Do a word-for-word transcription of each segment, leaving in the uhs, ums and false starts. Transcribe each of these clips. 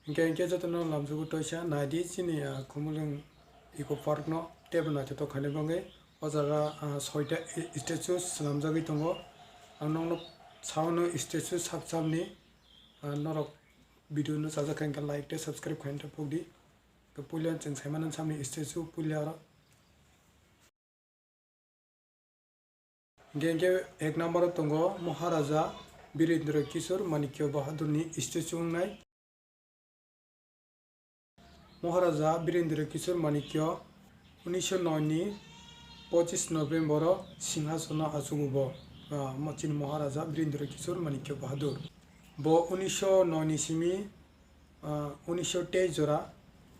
Hinkhe, hinkhe jotono lamsogo toisa naidi chini, ah, Khumulwng Eco Park no teibo naithothok khaina bagwi. O jaga, ah, soita i-, statue swnamjagwi tongo. Ang nokno saono statue sak samni, ah, norok video no chajak kha hinkhe like tei subscribe khaina ta pokdi. Puila chwng saimano samni statue puila aro. Hinkhe, hinkhe ek number o tongo Maharaja Birendra Kishore Manikya Bahadurni statue wngnai. Maharaja Birendra Kishore Manikya unisho noi ni pochis November o singhasono achugo bo, ah, mo-, chini Maharaja Birendra Kishore Manikya Bahadur. Bo unisho noi ni simi, ah, unisho teis jora,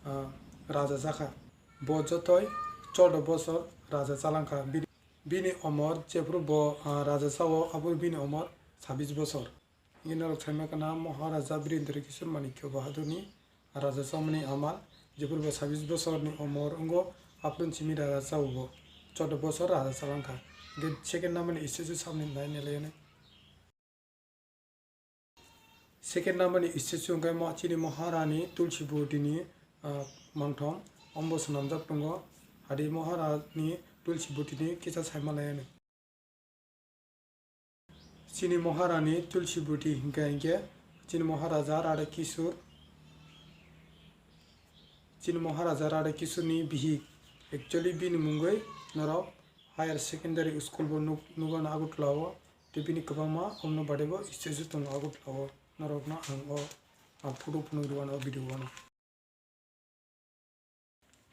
ah, raja jakha. Bo jotoi chordo bosor raja chalangkha. Bini, bini omor jephuru bo, ah, raja chao, aphuru bini omor sabis bosor. Hinkhe norok saima khna Maharaja Birendra Kishore Manikya Bahadurni raja chaomani amal, jephuru bo sabis bosorni omor wngo, aphuru simi raja chao bo, chordo bosor raja chalangkha. Hinkhe second number ni statue samni nai nailaiyani. Second number ni statue hwnkhe mo-, chini Maharani Tulsi Bhutini, ah, mangthong, ombo swnamjak tongo. Hadi Maharani Tulsi Bhutini kisa saima laiyani. Chini Maharani Tulsi Bhuti hinkhe hinkhe chini Maharaja Radha Kishore, chini Maharaja Radha Kishoreni bihik. Actually bini mungwi norok higher secondary school bo nuk-, nukgano Agartala o. Tei bini kwbangma omno bade bo statue tongo Agartala o. Norokno ang o, ang photo phunuk rwano o video o no.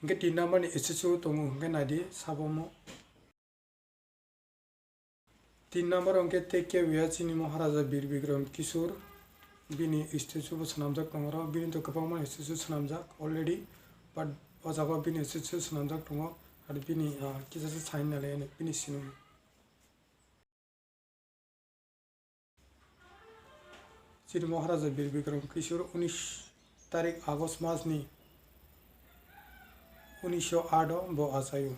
Hinkhe tin number ni statue tongo hinkhe naidi sabo mo. Tin number o hinkhe tei kebo ya chini Maharaja Bir Bikram Kishore, bini statue bo swnamjak tongo oro, bini to kwbangma statue swnamjak already, but o jaga o bini statue swnamjak tongo, aro bini, ah, kisa se sign nai laiyani bini sinimung. Chini Maharaja Bir Bikram Kishore unis tarik August masni unisho aat o bo achaio.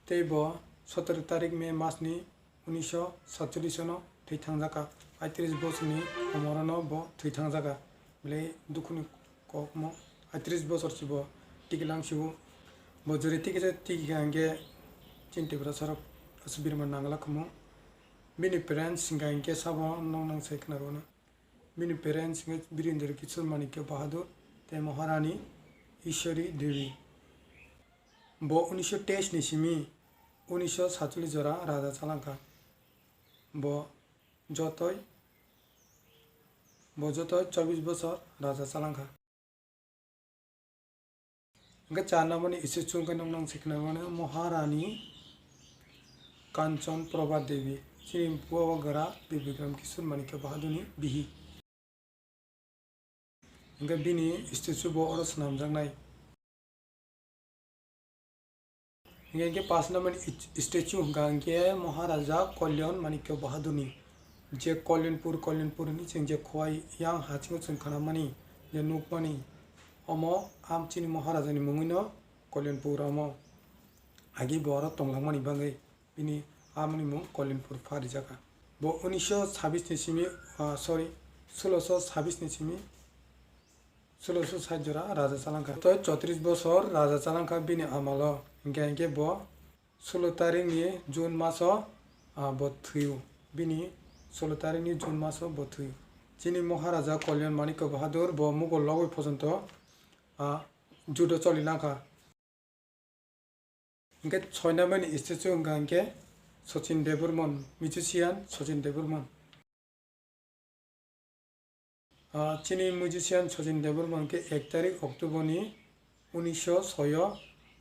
Tei bo sotoro tarik May masni unisho satchollish no thwi thangjakha. Aitris bosorni omorono bo thwi thangjakha. Belai dukhuni kokmo, aitris bosor se bo tikilang sio. Bo jori tikisa tikikha hinkhe chini Tiprasarok aswk birma nangla khumu. Bini parents hwnkha hinkhe sabo noknang sai khwnarwno. Bini parents hwnkhe Birendra Kishore Manikya Bahadur tei Maharani Ishwari Devi. Bo unisho teis ni simi unisho satchollish jora raja chalangkha. Bo jotoi, bo jotoi chobbish bosor raja chalangkha. Hwnkhe char number ni statue hwnkhe noknang se khwnamani Maharani Kanchan Prabha Devi, chini bubagra Bir Bikram Kishore Manikya Bahadurni bihik. Hwnkhe bini statue bo oro swnamjaknai. Hinkhe, hinkhe pash number ni statue hwnkha hinkhe Maharaja Kalyan Manikya Bahadurni, je Kalyanpur, Kalyanpur hinwi chwng je Khowai yang hachingo chwng khnamani, je nukmani, omo am chini Maharajani mungwino Kalyanpur omo agi bo oro tonglangmani bagwi bini amoni mung Kalyanpur pha rijak kha. Bo unisho sabis ni simi, ah, sorry, sulosho sabis ni simi, sulosho sait jora raja chalangkha. Toi chotris bosor raja chalangkha bini amalo. Hinkhe, hinkhe bo sulo tarikni June maso, ah, bo thwio. Bini sulo tarikni June maso bo thwio. Chini Maharaja Kalyan Manikya Bahadur bo Mughal logwi phojonto, ah, judo choli langkha. Hinkhe soi number ni statue hwnkha hinkhe Sachin Debbarman, musician Sachin Debbarman. Ah, chini musician Sachin Debbarman khe ek tarik October ni unisho soi o,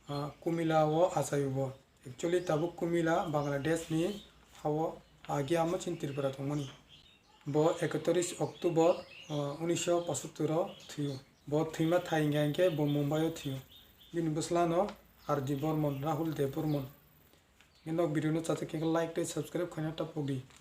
ah, Kumila o achaio bo. Actually tabuk Kumila Bangladesh ni ha o, agi amo chini Tripura tongmani. Bo ekatris October, ah, unisho pochattor o thwio. Bo thwima thai hinkha hinkhe bo Mumbai o thwio. Bini bwsla no R D Burman, Rahul Debbarman. Nok video no chajak khe like tei subscribe khaina ta pokdi.